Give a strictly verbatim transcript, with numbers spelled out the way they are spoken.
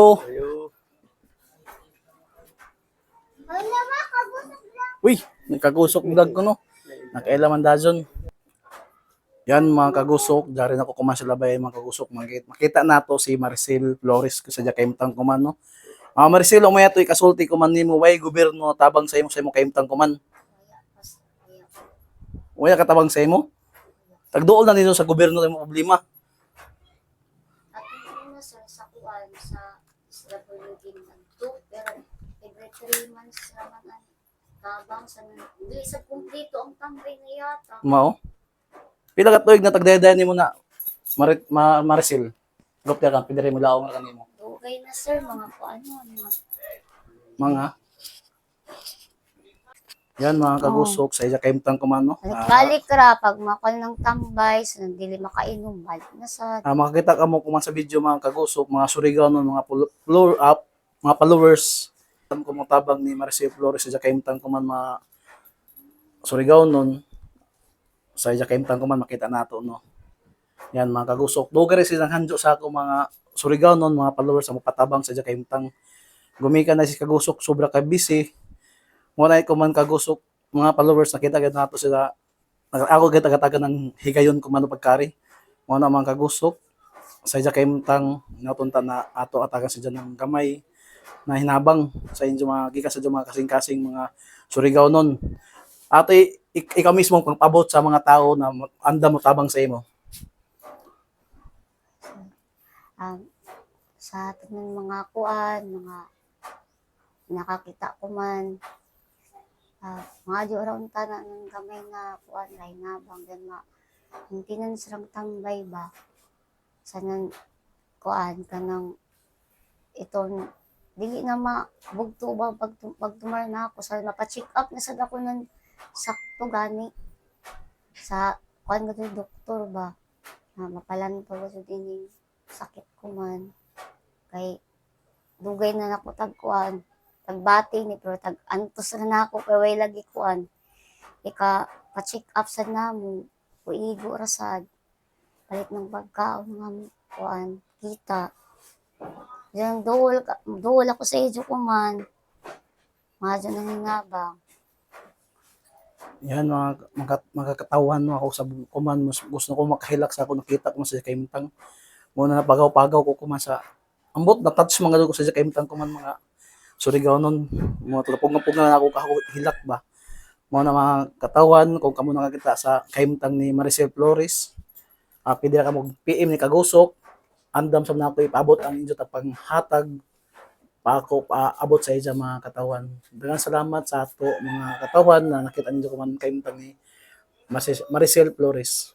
Hello. Uy, nagkagusok vlog ko, no? Nakaila man dajon. Yan, mga kagusok, dari na ko kuman sila ba, mga kagusok, makita, makita nato si Maricel Flores sa iya kahimtang kuman, no? Ah, Maricel, umaya to ikasulti kuman nimo, way gobyerno tabang sa imo, sa imo kahimtang kuman? Wala katabang sa imo? Tagduol na nito sa gobyerno sa imo problema. At yung una, sir, sa kuwan, sa S W D two, pero every three months naman ang tabang sa nan-, hindi sa kumplito ang tambay na yata. Mao? Pila ka tuig na tagdayadan nimo na Marit, ma, Maricel? Gupta ka, pidiri mo laong ra kanimo. Dugay na, sir, mga kuan, mga Mga? Yan, mga kagusok, sa iya kahimtang kuman, no? Ah, balik ra, pag makal ng tambay, sa dili makainom, balik na sa ah, makakita ka mo kuman sa video, mga kagusok, mga Surigao, no, mga polo-, polo-, ah, mga followers. Alam ko mo tabang ni Maricel Flores sa iya kahimtang kuman, mga Surigao, no? Sa iya kahimtang kuman, makita nato, no? Yan, mga kagusok. Dugay ra silang hanjo sa ako, mga Surigao, no, mga followers, ang mapatabang sa iya kahimtang. Gumikan na si kagusok, sobra ka busy. Muna ko man kagusok, mga followers, nakita gyud nato sila. Ako gyud taga-taga ng higayon kung ano pagkari. Muna, mga kagusok, sa iya kahimtang, natunta na ato atagan sa iya ng gamay na hinabang sa inyo mga gikan sa inyo mga kasing-kasing mga Surigao, no. Ato i-, ik-, ikaw mismo pagpabot sa mga tao na andam mo tabang sa imo. Um, sa tanang mga kuan, mga nakakita ko man, ah, mga di ra unta na ng gamay nga kuan, ra hinabang, then ma-, maintenance rang tambay ba? Sa nan-, kuan, kanang iton, dili na mabugto ba pag, pagtumar na ako, sa mapa-check up na sad ako nan sakto gani sa kuan nga doktor ba, na mapalantaw sa ining sakit ko man. Kay dugay na nako tag kuan, tagbati ni, pero tag antos na nako kay way lagi kuan. Ika pa-check up sad namo, kuigo ra sad. Palit ng pagkaon nga kuan, kita. Diyan, duol ka, duol ako sa ijo kuman. Mga diyan ang hinabang. Yan, mga, mga, mga katawhan, no, ako sa kuman, mas gusto ko makahilak sa ako, nakita ko sa kahimtang. Muna na pagaw-pagaw ko kuman sa, ambot, na-touch mga ko sa kahimtang kuman, mga Surigao, no, mga tulapog-pog na ako, ako hilak ba. Mao na, mga katawhan, kung kamo nakakita sa kahimtang ni Maricel Flores, ah, pwede ra ka mag-P M ni kagusok, andam sa nako ipaabot ang inyo paghatag pa ako paabot sa iya, mga katawhan. Daghang salamat sa ato mga katawhan na nakita ninyo kuman kahimtang ni Maris-, Maricel Flores.